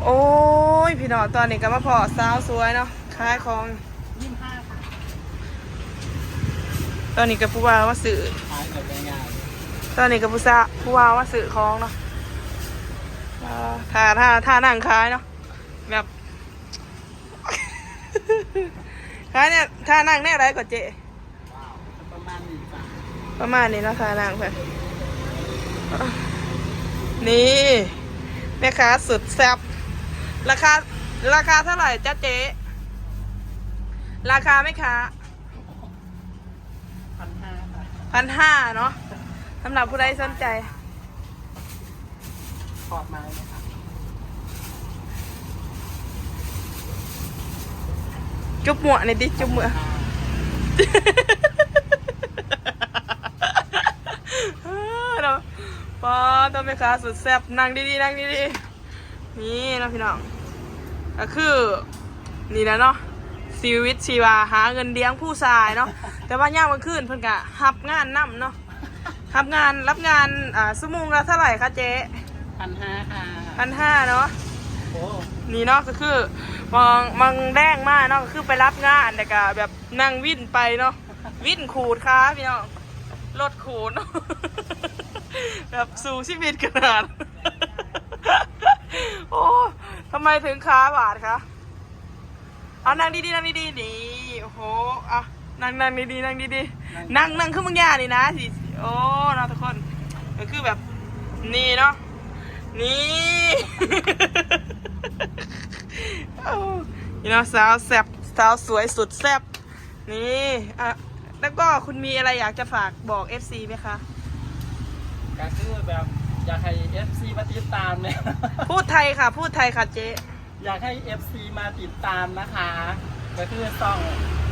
ໂອ້ຍ ພີ່ນ້ອງ ຕອນນີ້ກໍມາພໍ້ສາວສວຍເນາະ ຂາຍຂອງ. ຕອນນີ້ກໍຜູ້ບ່າວມາຊື້ ຂາຍແບບງ່າຍໆ ຕອນນີ້ກໍຜູ້ສາວ ຜູ້ບ່າວມາຊື້ຂອງເນາະ. ເອີ ທ່າ ທ່າ ທ່ານັ່ງຂາຍເນາະ ແບບ ຂາຍແນວ ທ່ານັ່ງແນວໃດກໍເຈ້? ປະມານນີ້ຈ້ະ ປະມານນີ້ເນາະ ທ່ານັ່ງເພິ່ນ. ນີ້ ແມ່ຄ້າສຸດແຊບ ລາຄາ ລາຄາເທົ່າໃດຈະເຈ້? ລາຄາແມ່ຄ້າ ພັນຫ້າ ພັນຫ້າເນາະ ສຳລັບຜູ້ໃດສົນໃຈ. ຂອບໄມ້ນະຄະ ຈຸບໝວກນີ້ຕິ ຈຸບໝວກ. ເອີ ເນາະ ປ້າ ໂຕແມ່ຄ້າສຸດແຊບ ນັ່ງດີໆ ນັ່ງດີໆ. ນີ້ເນາະພີ່ນ້ອງ ກໍຄືນີ້ແຫຼະເນາະ ຊີວິດຊີວາຫາເງິນລ້ຽງຜູ້ຊາຍເນາະ. ແຕ່ວ່າຍາມກາງຄືນເພິ່ນກໍຮັບງານນຳເນາະ ຮັບງານ ຮັບງານ ອ່າ ຊົ່ວໂມງລະເທົ່າໃດຄະເຈ້? ພັນຫ້າ ພັນຫ້າເນາະ. ໂອ້ ນີ້ເນາະ ກໍຄືບາງ ບາງແລງມາເນາະ ກໍຄືໄປຮັບງານ ແລ້ວກໍແບບນັ່ງວິນໄປເນາະ ວິນຂູດຂາພີ່ນ້ອງ ລົດຂູດ ແບບສູ້ຊີວິດຂະໜາດ. ໂອ້ ທຳໄມເຖິງຂາບາດຄະ? ເອົາ ນັ່ງດີໆ ນັ່ງດີໆ ນີ້ ໂອ້ໂຫ ອ່ະ ນັ່ງ ນັ່ງດີໆ ນັ່ງດີໆ ນັ່ງ ນັ່ງ ນັ່ງຄືບາງຢ່າງນີ້ນະ ຊິ ໂອ້ ເນາະທຸກຄົນ ກໍຄືແບບນີ້ເນາະ ນີ້ ໂອ້ ນີ້ເນາະ ສາວແຊບ ສາວສວຍສຸດແຊບ. ນີ້ ອ່ະ แล้วก็คุณมีอะไรอยากจะฝากบอกเอฟซีไหมคะ? ก็คือแบบอยากให้เอฟซีมาติดตามเนี่ย พูดไทยค่ะ พูดไทยค่ะเจ๊ อยากให้เอฟซีมาติดตามนะคะ ก็คือช่อง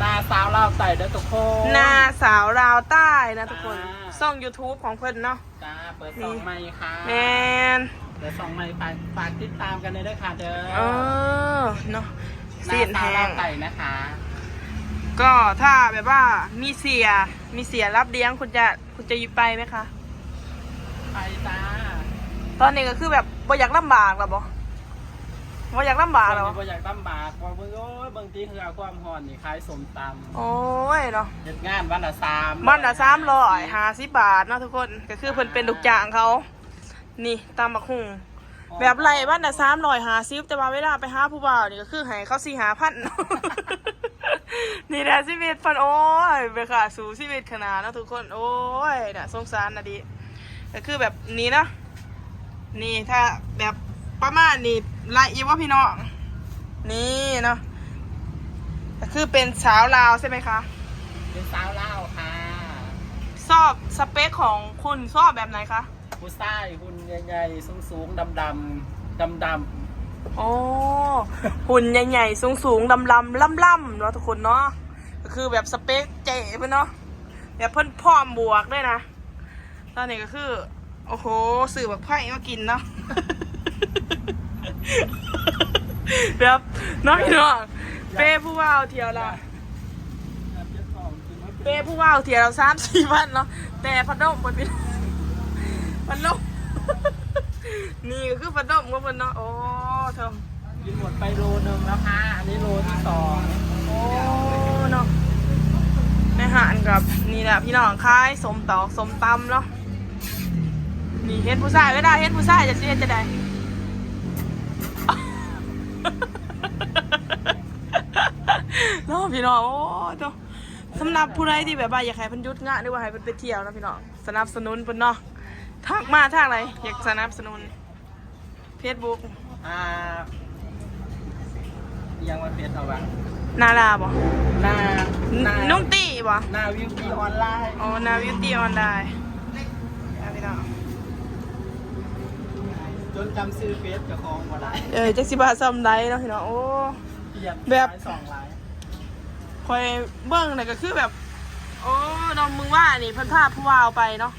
นาสาวลาวใต้เด้อทุกคน นาสาวลาวใต้นะทุกคน จ้า ช่องยูทูบของเพิ่นเนาะ จ้า เปิดช่องใหม่ค่ะ แม่น เปิดช่องใหม่ ฝาก ฝากติดตามกันเลยเด้อค่ะเด้อ เออ เนาะ นาสาวลาวใต้นะคะ ก็ถ้าแบบว่ามีเสี่ย มีเสี่ยรับเลี้ยง คุณจะ คุณจะไปไหมคะ? ไปจ้า ตอนนี้ก็คือแบบบ่อยากลำบากแล้วบ่? บ่อยากลำบากแล้ว บ่อยากลำบาก บ่ เบิ่ง โอ้ย เบิ่งติเฮือความร้อนนี่ ขายส้มตำ โอ้ย เนาะ เฮ็ดงานวันละสามร้อย วันละสามร้อยห้าสิบบาทเนาะทุกคน ก็คือเพิ่นเป็นลูกจ้างเขา นี่ ตำบักหุ่ง แบบไล่วันละสามร้อยห้าสิบ แต่ว่าเวลาไปหาผู้บ่าวนี่ก็คือให้เขาสี่ห้าพัน นี่แหละชีวิตเพิ่น โอ้ย แม่ค้าสู้ชีวิตขนาดเนาะทุกคน โอ้ย น่าสงสารนะดิ ก็คือแบบนี้เนาะ นี่ถ้าแบบประมาณนี้ ไล่อยู่บ่พี่น้อง นี่เนาะ ก็คือเป็นสาวลาวใช่ไหมคะ? เป็นสาวลาวค่ะ ชอบ สเปคของคุณชอบแบบไหนคะ? ผู้ชายหุ่นใหญ่ๆ สูงๆ ดำๆ ดำๆ โอ้ หุ่นใหญ่ๆ สูงๆ ดำๆ ล่ำๆ เนาะทุกคนเนาะ ก็คือแบบสเปคเจ๊เพิ่นเนาะ แบบเพิ่นพร้อมบวกด้วยนะ ตอนนี้ก็คือ โอ้โห ซื้อบักไผ่มากินเนาะ แบบเนาะพี่น้อง เปย์ผู้บ่าวเที่ยวละ เปย์ผู้บ่าวเที่ยวละสามสี่พันเนาะ แต่พัดลมเพิ่นพี่น้อง พัดลม นี่ก็คือพัดลมของเพิ่นเนาะ โอ้ เถิง กินหมดไปโลนึงแล้วค่ะ อันนี้โลที่สอง โอ้ เนาะ ในห้างกับนี่แหละพี่น้อง ขายส้มตอกส้มตำเนาะ นี่เห็นผู้ชาย เวลาเห็นผู้ชายจะสิเฮ็ดจั่งใดเนาะพี่น้อง โอ้ โธ่ สำหรับผู้ใดที่แบบว่าอยากให้เพิ่นหยุดงาน หรือว่าให้เพิ่นไปเที่ยวเนาะพี่น้อง สนับสนุนเพิ่นเนาะ ทักมาทางใด อยากสนับสนุน เฟซบุ๊ก อ่า อิหยังว่าเฟซเอาวะ นาลาบ่ นา นา น้องตี้บ่ นาวิวตี้ออนไลน์ อ๋อ นาวิวตี้ออนไลน์ อ่ะพี่น้อง จนจำชื่อเฟซเจ้าของบ่ได้ เออ จักสิว่าซ่อมใดเนาะพี่น้อง โอ้ เปลี่ยน แบบ หลายช่องหลาย ข้อยเบิ่งแล้วก็คือแบบ โอ้ เนาะ มื้อวานนี่เพิ่นพาผู้บ่าวไปเนาะ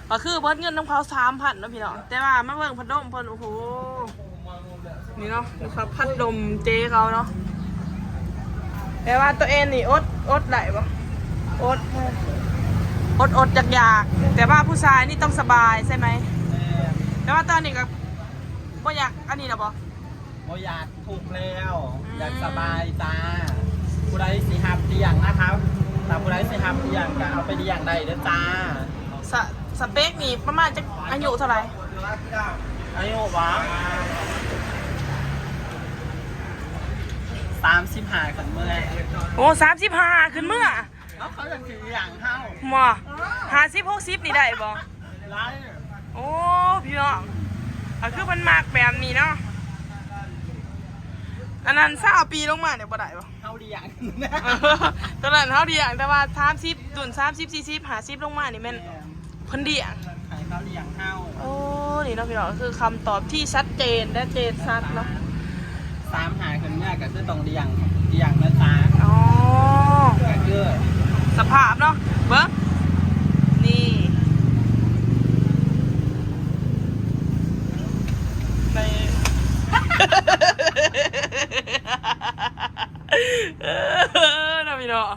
ก็คือเบิดเงินนำเขาสามพันเนาะพี่น้อง แต่ว่ามาเบิ่งพัดลมเพิ่น โอ้โห นี่เนาะ พัดลมเจ๊เขาเนาะ แต่ว่าตัวเองนี่อด อดได้บ่ อด อด อดอยากๆ แต่ว่าผู้ชายนี่ต้องสบายใช่ไหม แต่ว่าตอนนี้ก็บ่อยากอันนี้แล้วบ่ แม ບໍ່ຢາກທຸກແລ້ວ ອືມ ຢາກສະບາຍຈ້າ. ຜູ້ໃດຊິຮັບລ້ຽງນະຄັບ ຖ້າຜູ້ໃດຊິຮັບລ້ຽງກໍເອົາໄປລ້ຽງໄດ້ເດີຈ້າ. ສະ ສະເປັກນີ້ປະມານຈັກ ອາຍຸເທົ່າໃດ? ອາຍຸຫວາ? ສາມສິບຫ້າຂຶ້ນເມືອ. ໂອ້ ສາມສິບຫ້າຂຶ້ນເມືອ. ເອົາ ເຂົາຈັ່ງຊິລ້ຽງເຮົາ ບໍ່? ເອີ ຫ້າສິບ ຫົກສິບນີ້ໄດ້ບໍ່? ໄດ້. ໂອ້ ພີ່ນ້ອງ ກໍຄືເພິ່ນມັກແບບນີ້ເນາະ. ອັນນັ້ນ ຊາວປີລົງມານີ້ບໍ່ໄດ້ບໍ່? ເຮົາລ້ຽງ ຕອນນັ້ນເຮົາລ້ຽງ ແຕ່ວ່າ ສາມສິບ ລຸ້ນ ສາມສິບ ສີ່ສິບ ຫ້າສິບລົງມານີ້ແມ່ນ ແມ່ນ ເພິ່ນລ້ຽງ ໃຫ້ເຂົາລ້ຽງເຮົາ. ໂອ້ ນີ້ເນາະພີ່ນ້ອງ ຄືຄຳຕອບທີ່ຊັດເຈນ ແລະ ເຈນຊັດເນາະ. ສາມຫ້າຂຶ້ນເມືອກໍຄືຕ້ອງລ້ຽງ ລ້ຽງນະຈ໊ະ. ອໍ ກໍຄືສະພາບເນາະ ເບິ່ງ ນີ້ ໃນ ເອີ ເນາະພີ່ນ້ອງ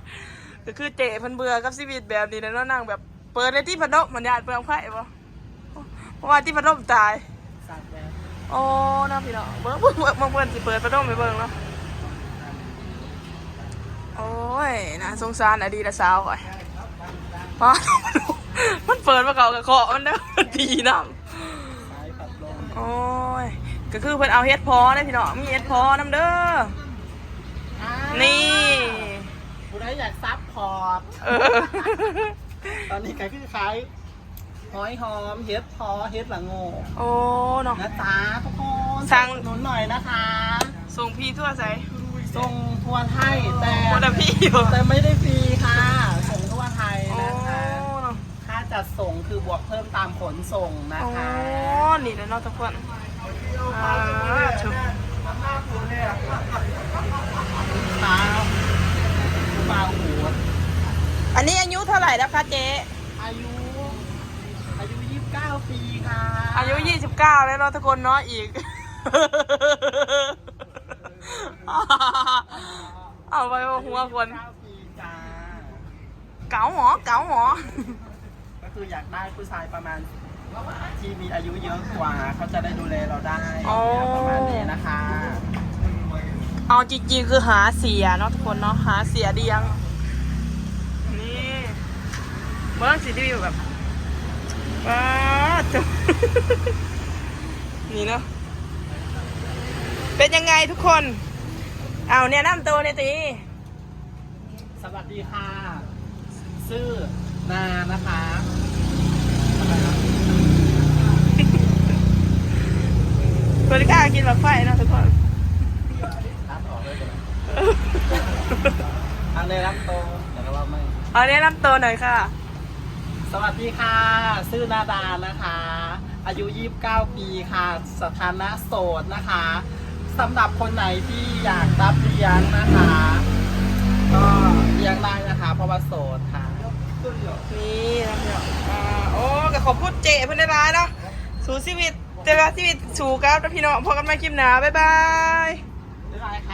ກໍຄືເຈ້ເພິ່ນເບື່ອກັບຊີວິດແບບນີ້ແຫຼະເນາະ ນາງແບບ ເປີດເລີຍຕິພັດລົມ ມັນຢ້ານເປືອງໄຟບໍ່? ເພາະວ່າຕິພັດລົມຕາຍ. ໂອ້ ເນາະພີ່ນ້ອງ ເບິ່ງ ເບິ່ງ ເບິ່ງ ເພິ່ນຊິເປີດພັດລົມໃຫ້ເບິ່ງເນາະ. ໂອ້ຍ ໜ້າສົງສານອະດີຕະສາວຂ້ອຍ. ປ້າ ມັນເປີດມາເຂົ້າກະເຄາະມັນເດີ ມັນຕີນຳ. ໂອ້ຍ ກໍຄືເພິ່ນເອົາເຫັດເຜາະເດ້ພີ່ນ້ອງ ມີເຫັດເຜາະນຳເດີ. ນີ້ ຜູ້ໃດຢາກຊັບພອດ ເອີ ຕອນນີ້ກໍຄືຂາຍ ຫອຍຫອມ ເຫັດເຜາະ ເຫັດລະໂງກ. ໂອ້ ເນາະ ນະຈ໊ະທຸກຄົນ ສັ່ງ ອຸດໜູນໜ້ອຍນະຄະ. ສົ່ງຟຣີທົ່ວໃສ? ສົ່ງທົ່ວໄທ ແຕ່ ບໍ່ໄດ້ຟຣີ ແຕ່ໄມ່ໄດ້ຟຣີຄ່ະ ສົ່ງທົ່ວໄທນະຄະ. ໂອ້ ເນາະ ຄ່າຈັດສົ່ງຄືບວກເພີ່ມຕາມຂົນສົ່ງນະຄະ. ໂອ້ ນີ້ແຫຼະເນາະທຸກຄົນ. ອ່າ ອັນນີ້ອາຍຸເທົ່າໃດແລ້ວຄະເຈ້? ອາຍຸ ອາຍຸ ຊາວເກົ້າປີຄ່ະ. ອາຍຸ ຊາວເກົ້າ ແລ້ວເນາະທຸກຄົນເນາະ ອີກ ເອົາໄວ້ຫົວຄົນ. ຊາວເກົ້າປີຈ້າ. ເກົ່າຫວາ ເກົ່າຫວາ? ກໍຄືຢາກໄດ້ຜູ້ຊາຍປະມານທີ່ມີອາຍຸເຍອະກວ່າ ເຂົາຈະໄດ້ດູແລເຮົາໄດ້ ອໍ ປະມານນີ້ນະຄະ. ເອົາຈິງໆ ຄືຫາເສຍເນາະທຸກຄົນເນາະ ຫາເສຍລ້ຽງ. ນີ້ ເບິ່ງຊິໄດ້ແບບ ປາດໂທ້ ນີ້ເນາະ. ເປັນຍັງໄງທຸກຄົນ? ເອົາ ແນະນຳໂຕແດ່ຕິ. ສະຫວັດດີຄ່ະ ຊື່ນານະຄະ. ເພິ່ນກ້າກິນໝາກໄຟເນາະທຸກຄົນ. ຕັດອອກເລີຍກໍໄດ້. ເອົາແນະນຳໂຕ ແລ້ວກໍເວົ້າໃໝ່. ເອົາແນະນຳໂຕໜ້ອຍຄ່ະ. ສະຫວັດດີຄ່ະ ຊື່ນາດານະຄະ ອາຍຸ ຊາວເກົ້າປີຄ່ະ ສະຖານະໂສດນະຄະ. ສຳລັບຄົນໃດທີ່ຢາກຮັບລ້ຽງນະຄະ ກໍລ້ຽງໄດ້ນະຄະ ເພາະວ່າໂສດຄ່ະ. ນີ້ນະພີ່ນ້ອງ ອ່າ ໂອ້ ກໍຂອບຄຸນເຈ້ເພິ່ນຫຼາຍໆເນາະ ສູ້ຊີວິດ ແຕ່ວ່າຊີວິດສູ້ກັບນະພີ່ນ້ອງ. ພົບກັນໃໝ່ຄລິບໜ້າ ບາຍບາຍ. ບາຍບາຍຄ່ະ.